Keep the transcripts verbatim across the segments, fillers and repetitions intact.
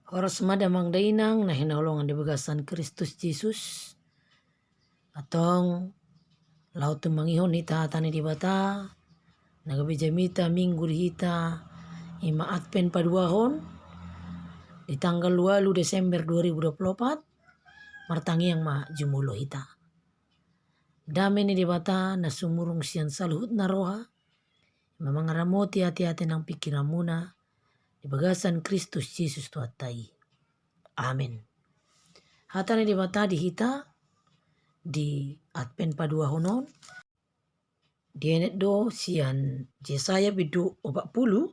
Horas ma damang dainang na hinaholongan di bagasan Kristus Jesus. Antong laho tumangihon hita hata ni Debata, na gabe jamita minggu di hita, ima Advent paduahon, di tanggal ualu Desember dua ribu dua puluh opat, martangiang ma jumolo hita. Dame ni Debata na sumurung sian saluhutna roha, ima mangaramoti ateate nang pingkiranmuna, di bagasan Kristus Jesus Tuhanta i. Amen. Hata ni Debata di hita, di Advent paduahon on, dienet do sian Jesaya bindu opat pulu,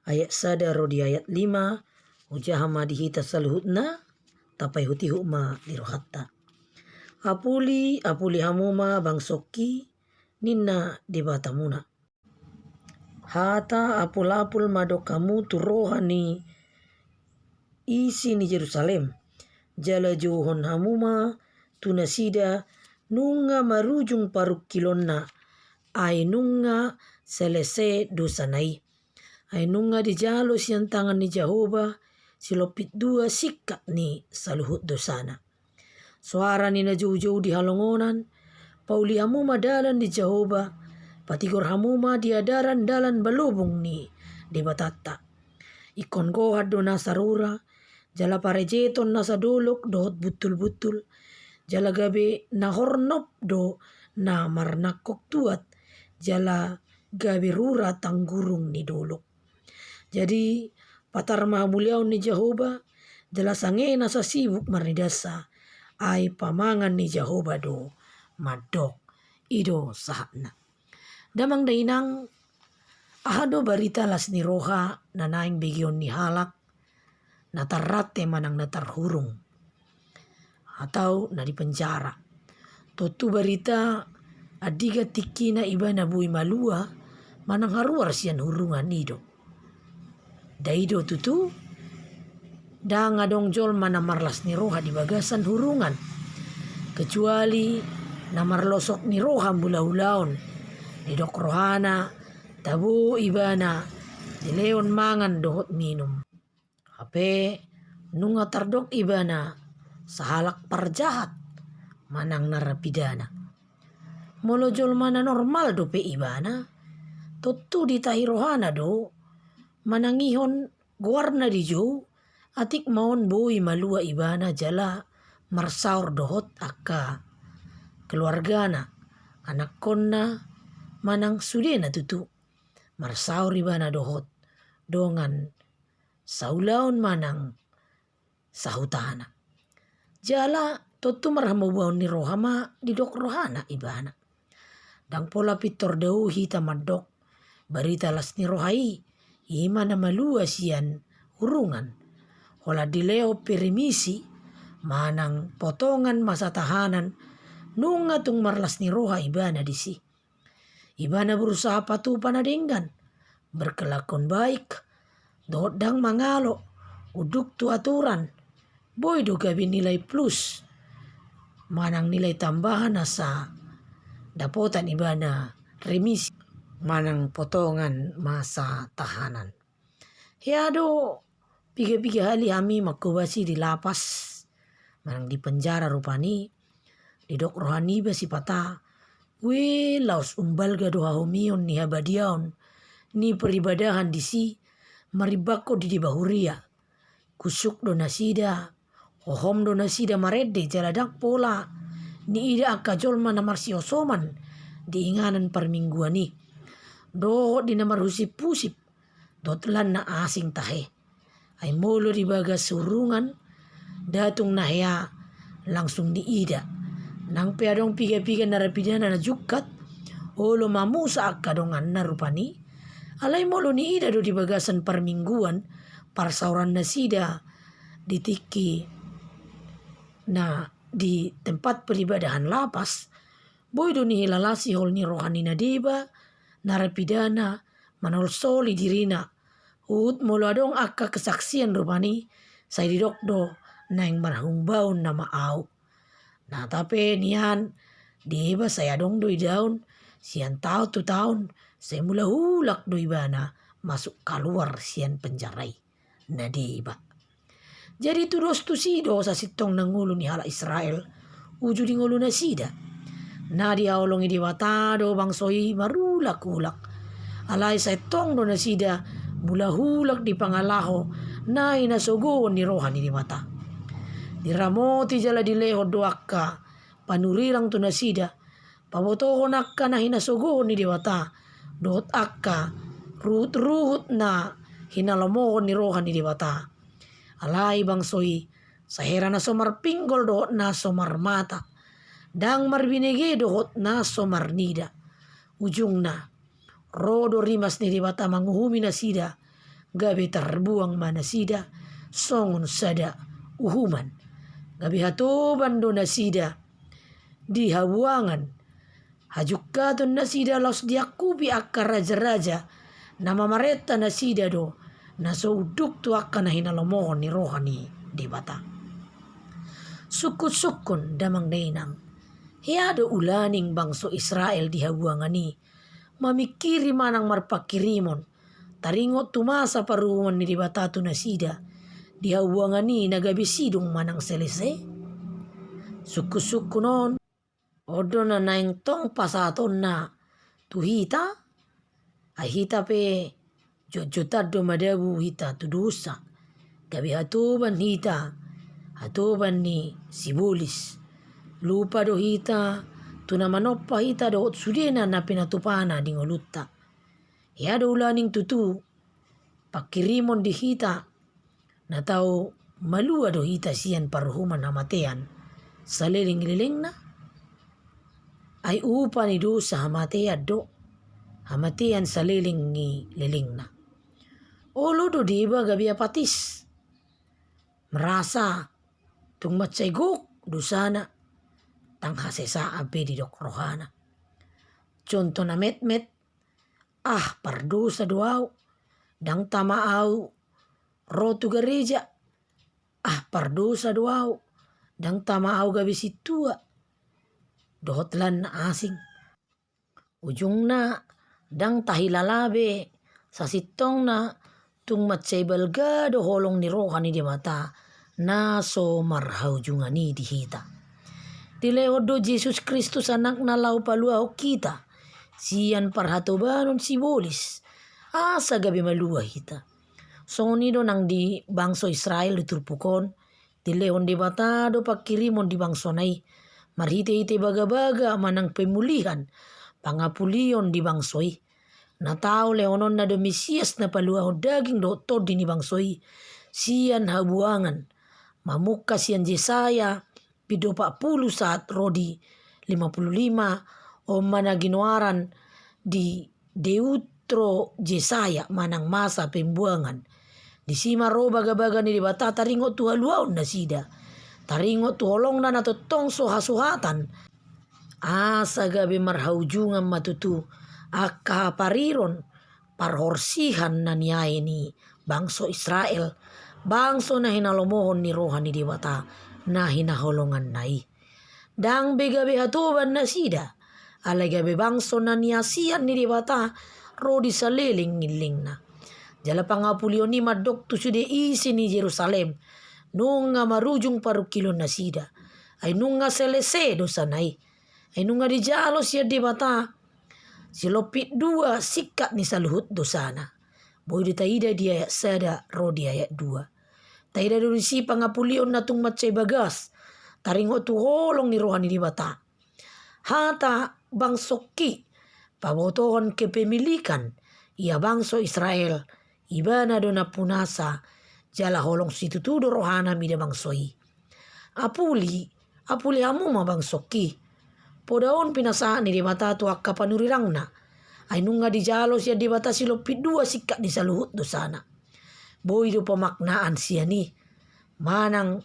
ayat sada ro di ayat lima, hujaha ma di hita saluhutna, tapaihutihut ma di rohanta. Apuli, apuli hamu ma bangsongki, ninna Debatamuna. Hata apulapul madok hamu tu roha ni isi ni Jerusalem, jala jouhon hamu ma tu nasida nunga marujung parungkilonna, ai nunga selese dosana i. Ai nunga dijalo sian tangan ni Jahowa silompit dua singkat ni saluhut dosana. Soara ni na joujou di halongonan, pauli hamu ma dalan ni Jahowa, patigor hamu ma di adaran dalan balobung ni Debatanta. Ingkon gohan do nasa rura, jala parejeton nasa dolok dohot buntulbuntul, jala gabe na hornop do na marnangkok tuat, jala gabe rura tanggurung ni dolok. Jadi, patar ma hamuliaon ni Jahowa, jala sange nasa sibuk marnidasa, ai pamangan ni Jahowa do mandok. I do sahatna. Damang dainang, aha do barita las ni roha na naeng begeon ni halak, na tarrante manang na tarhurung, atau na di penjara. Tontu barita andigan tingkina ibana boi malua manang haruar sian hurungan i do. Dai do tutu, ndang adong jolma na marlas ni roha di bagasan hurungan, kecuali na marlosok ni roha mulaulaon, didok rohana tabo ibana dilehon mangan dohot minum. Hape nunga tardok ibana sahalak parjahat manang narapidana. Molo jolma na normal dope ibana, tontu ditahi rohana do manangihon goarna di jou, atik ma on boi malua ibana jala marsaor dohot angka keluargana, anakkonna manang sudena tutu. Marsaor ibana dohot dongan saulaon manang sahutana. Jala tontu marhamubaon ni roha ma didok rohana ibana. Ndang pola pintor dao hita mandok barita las ni roha i, ima na malua sian hurungan. Holan dilehon pe remisi manang potongan masa tahanan, nunga tung marlas ni roha ibana disi. Ibana berusaha patupa na denggan, berkelakuan baik, dohot ndang mangalo, unduk tu aturan, boi do gabe nilai plus manang nilai tambahan asa dapotan ibana remisi manang potongan masa tahanan. Hea do piga-piga hali hami manghobasi di lapas manang di penjara rupani, didok roha niba sipata, ue laos umbalga do hahomion ni habadiaon ni peribadahan disi, marimbangkon di deba huria. Kusuk do nasida, hohom do nasida marende jala ndang pola niida angka jolma na marsiosoman di inganan parmingguan i dohot di na marhusip-husip dohot lan na asing tahe. Ai molo di bagas hurungan, nda tung na hea langsung niida. Nang pe adong piga-piga narapidana na jungkat, olo mamusa angka donganna rupani. Alai molo niida do di bagasan parmingguan parsaoran nasida di tingki na di tempat peribadahan lapas, boi do nihilala sihol ni roha ni na deba narapidana manolsoli dirina. Huhut molo adong angka kesaksian rupani, sai didok do naeng marhamubaon nama au. Na tape nian deba sai adong do idaon sian taon tu taon, sai mulak-ulak do ibana masuk kaluar sian penjara i na deba. Jadi tudos tusi do sasintongna ngolu ni halak Israel uju di ngolunasida. Na dihaholongi Debata do bangso i marulak-ulak. Alai sai tong do nasida mulak-ulak di pangalaho na hinasogohon ni roha ni Debata. Diramoti jala dilehon do angka panurirang tu nasida, pabotohon angka na hinasogohon ni Debata dohot angka ruhut-ruhut na hinalomohon ni roha ni Debata. Alai bangso i sai hera na so marpinggol dohot na so marmata, ndang marbinege dohot na so marnida. Ujungna, ro do rimas ni Debata manguhumi nasida, gabe tarbuang ma nasida songon sada uhuman. Gabe hatoban do nasida di habuangan. Hajungkaton nasida laos diangkupi angka raja-raja na mamarenta nasida do na so unduk tu angka na hinalomohon ni roha ni Debata. Sungkun-sungkun damang dainang, hea do ulaning bangso Israel di habuangan i mamingkiri manang marpangkirimon taringot tu masa paruhuman ni Debata tu nasida di habuangan i na gabe sidung manang selese? Sungkun-sungkun on, on do na naeng tong pasahatonna tu hita. Ai hita pe jotjotan do madabu hita tu dosa, gabe hatoban hita, hatoban ni sibolis. Lupa do hita tu na manompa hita dohot sudena na pinatupana di ngolunta. Hea do ulaning tutu pangkirimon di hita na tau malua do hita sian paruhuman hamatean saleleng-lelengna? Ai upa ni dosa hamatean do, hamatean saleleng-lelengna. Olo do deba gabe apatis, merasa tung mansai gok dosana, ndang hasesaan pe didok rohana. Contoh na metmet, ah, pardosa do au, ndang tama au ro tu gareja. Ah, pardosa do au, ndang tama au gabe sintua. Dohot lan na asing. Ujungna, ndang tahilala be sasintongna tung mansai balga do holong ni roha ni Debata na so marhaujungan i di hita. Dilehon do Jesus Kristus Anakna laho paluahon hita sian parhatobanon sibolis, asa gabe malua hita. Songon i do nang di bangso Israel di turpuk on, dilehon Debata do pangkirimon di bangsona i marhite-hite bagabaga manang pemulihan, pangapulion di bangso i. Na tau lehononna do Mesias na paluahon daging dohot tondi ni bangso i sian habuangan. Mamungka sian Jesaya pitu opat pulu sahat ro di lima pulu lima, on ma na ginoaran di Deutro Jesaya manang masa pembuangan. Disi ma ro bagabaga ni Debata taringot tu haluaon nasida, taringot tu holongna na tongtong so hasuhatan. Asa gabe marhaujungan ma tutu angka hapariron parhorsihan na niae ni bangso Israel, bangso na hinalomohon ni roha ni Debata na hinaholonganna i. Ndang be gabe hatoban nasida, alai gabe bangso na niasian ni Debata ro di saleleng-lelengna. Jala pangapulion i mandok tu sude isi ni Jerusalem, nunga marujung parungkilon nasida, ai nunga selese dosana i. Ai nunga dijalo sian Debata silompit dua singkat ni saluhut dosana. Boi do taida di ayat sada ro di ayat dua. Taida do disi pangapulion na tung mansai bagas taringot tu holong ni roha ni Debata. Hata bangsongki pabotohon kepemilikan ia bangso Israel, ibana do nampunasa jala holong situtu do rohana mida bangso i. Apuli, apuli hamu ma bangsongki. Poda on pinasahat ni Debata tu angka panurirangna. Ai nunga dijalo sian Debata silompit dua singkat ni saluhut dosana. Boi do pamaknaan sian i manang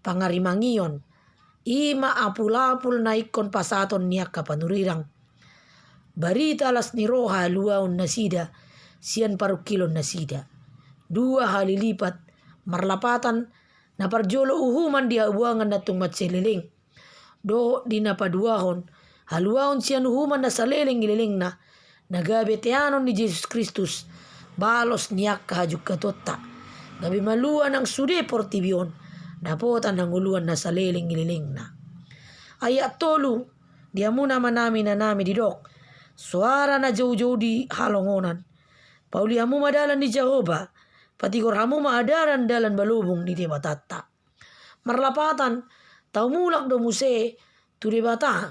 pangarimangion, i ma apul-apul na ingkon pasahaton ni angka panurirang. Barita las ni roha haluaon nasida sian parungkilon nasida. Dua hali lipat marlapatan, na parjolo uhuman di habuangan na tung mansai leleng. Dohot di na paduahon, haluaon sian uhuman na saleleng-lelengna, na gabe teanon ni Jesus Kristus, balos ni angka hajungkatonta. Gabe malua nang sude portibi on, dapotan hangoluan na saleleng ni lelengna. Ayat tolu, di hamu na manami na nami didok, soara na joujou di halongonan. Pauli hamu ma dalan ni Jahowa, patigor hamu ma adaran dalan balobung ni Debatanta. Marlapatan, tau mulak do muse tu Debata,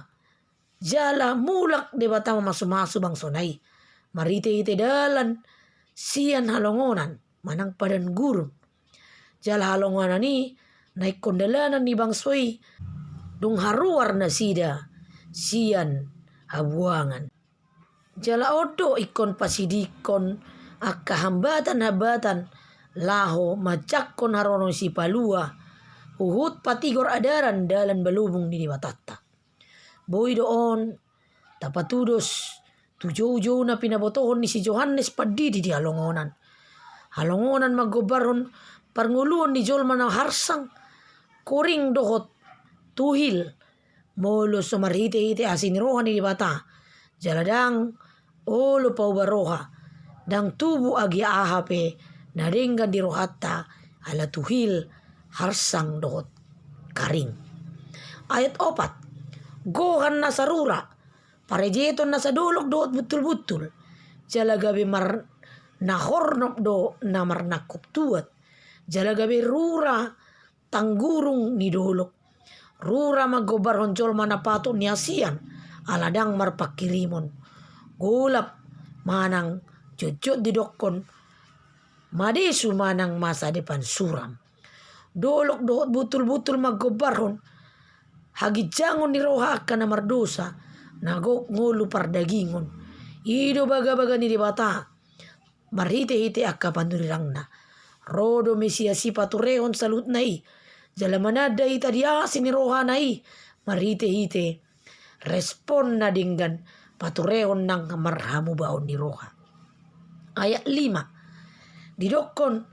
jala mulak Debata mamasumasu bangsona i, marhitehite dalan sian halongonan, manang padan gurun. Jala halongonan i, na ingkon dalanan ni bangso i, dung haruar nasida sian habuangan. Jala on do ingkon pasidingkon angka hambatan-hambatan laho manjangkon haroro ni Sipalua, huhut patigor adaran dalan balobung ni Debatanta. Boi do on tapatudos tu joujou na pinabotohon ni si Johannes Pandidi di halongonan. Halongonan manggombarhon parngoluon ni jolma na harsang, koring dohot tuhil, molo so marhitehite asi ni roha ni Debata, jala ndang olo pauba roha, ndang tubu agia aha pe na denggan di rohanta, ala tuhil, harsang dohot karing. Ayat opat, gohan nasa rura, parejeton nasa dolok dohot buntulbuntul, jala gabe mar-, na hornop do na marnangkup tuat, jala gabe rura tanggurung ni dolok. Rura manggombarhon jolma na patut ni hasian, ala ndang marpangkirimon. Golap manang jotjot didokkon madesu manang masa depan suram. Dolok dohot buntulbuntul manggombarhon haginjangon ni roha angka na mardosa, na gok ngolu pardagingon. I do bagabaga ni Debata marhitehite angka panurirangna. Ro do Mesias i paturehon saluhutna i, jala mananda hita di asi ni rohana i marhitehite respon na denggan paturehon nang marhamubaon ni roha. Ayat lima. Didokkon,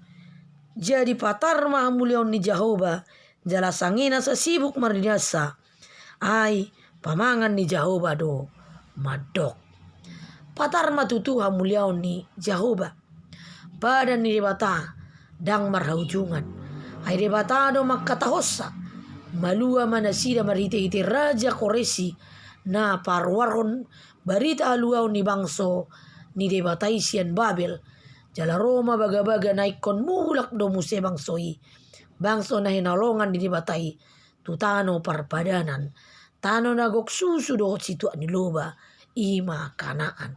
jadi patar ma hamuliaon ni Jahowa, jala sange nasa sibuk marninasa. Ai pamangan ni Jahowa do mandok. Patar ma tutu hamuliaon ni Jahowa. Padan ni Debata ndang marhaujungan. Ai Debata do mangkatahonsa. Malua ma nasida marhitehite Raja Koresi na paruarhon barita haluaon ni bangso ni Debata i sian Babel. Jala ro ma bagabaga na ingkon mulak do muse bangso i, bangso na hinaholongan ni Debata i, tu tano parpadanan, tano na gok susu dohot situak ni loba, i ma Kanaan.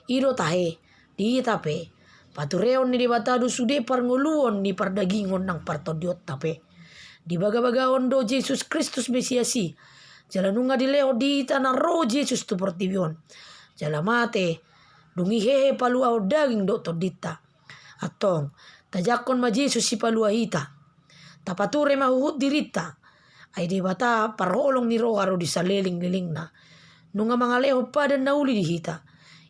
I do tahe, di hita pe, patureon ni Debata do sude parngoluon ni pardagingon nang partondionta pe. Dibagabagahon do Jesus Kristus Mesias i, jala nunga dilehon di hita na ro Jesus tu portibi on, jala mate, dung i hehe paluahon daging dohot tondinta. Antong, tajangkon ma Jesus sipalua hita. Tapature ma huhut dirinta. Ai Debata parholong ni roha do di salelenglelengna. Nunga mangalehon padan na uli di hita.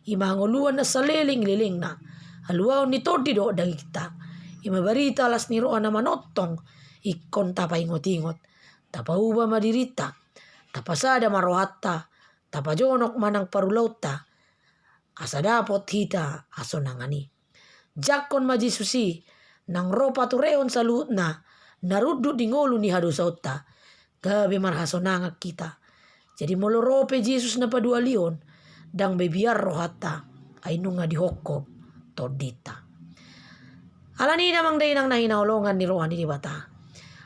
I ma hangoluan na salelenglelengna. Haluaon ni tondi dohot dagingta. I ma barita las ni roha na manongtong ingkon tapaingotingot. Tapauba ma dirinta. Tapasada ma rohanta. Tapajonok manang parulaonta. Asa dapot hita hasonangan i. Jangkon ma Jesus i, nang ro paturehon saluhutna na rundut di ngolu ni hadosaonta, gabe marhasonangan hita. Jadi molo ro pe Jesus na paduahalihon, ndang be biar rohanta, ai nunga dihophop tondinta. Alani i damang dainang na hinaholongan ni roha ni Debata.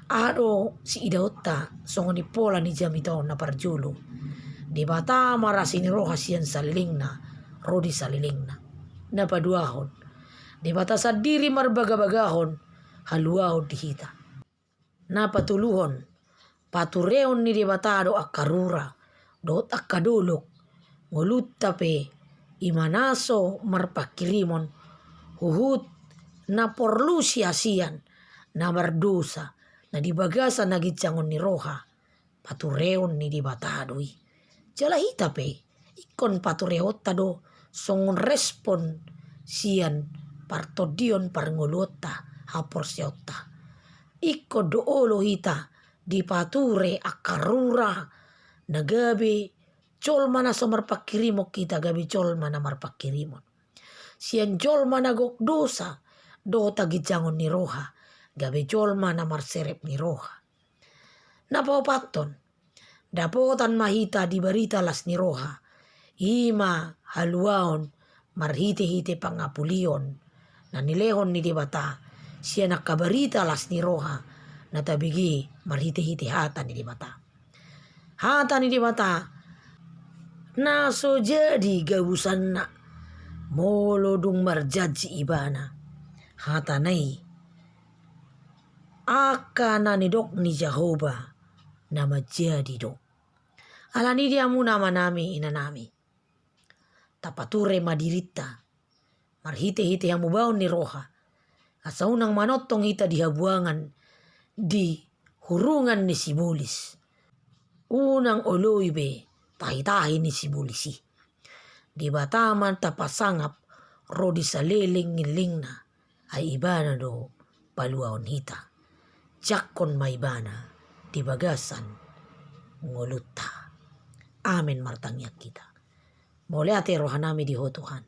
Aha do siidaonta songon impola ni jamita on na parjolo? Debata marasi ni roha sian salelengna ro di salelengna. Na paduahon, Debata sandiri marbagabagahon haluaon di hita. Na patoluhon, patureon ni Debata do angka rura dohot angka dolok, ngolunta pe i ma na so marpangkirimon, huhut na porlu siasian, na mardosa, na di bagasan haginjangon ni roha, patureon ni Debata do i. Jala hita pe, ingkon patureonta do songon respon sian partondion parngoluonta, haporseaonta. Ingkon do olo hita dipature angka rura na gabe jolma na so marpangkirimon hita gabe jolma na marpangkirimon. Sian jolma na gok dosa, dohot haginjangon ni roha, gabe jolma na marserep ni roha. Na paopathon, dapotan ma hita di barita las ni roha, i ma haluaon marhitehite pangapulion na nilehon ni Debata sian angka barita las ni roha na tabege marhitehite hata ni Debata. Hata ni Debata na so jadi gabusanna molo dung marjanji ibana. Hatana i, angka na nidok ni Jahowa na manjadi do. Alani i di hamuna amanami, inanami, tapature ma dirinta marhitehite hamubaon ni roha, asa unang manongtong hita di habuangan di hurungan ni sibolis. Unang oloi be tahitahi ni sibolis i. Debata ma tapasangap ro di saleleng ni lelengna, ai ibana do paluaon hita. Jangkon ma ibana di bagasan ngolunta. Amen. Martangiang hita. Mauliate rohanami di Ho Tuhan,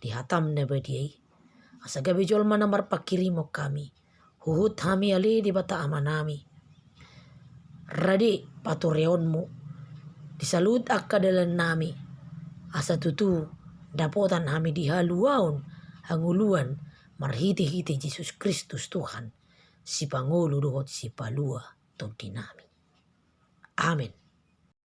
di hatam na badia i, asa gabe jolma na marpanghirimon hami. Huhut hami ale Debata amanami, rade patureonmu di saluhut angka dalannami, asa tutu dapotan hami di haluaon hangoluan marhitehite Jesus Kristus Tuhan, sipangolu dohot sipalua tondinami. Amen.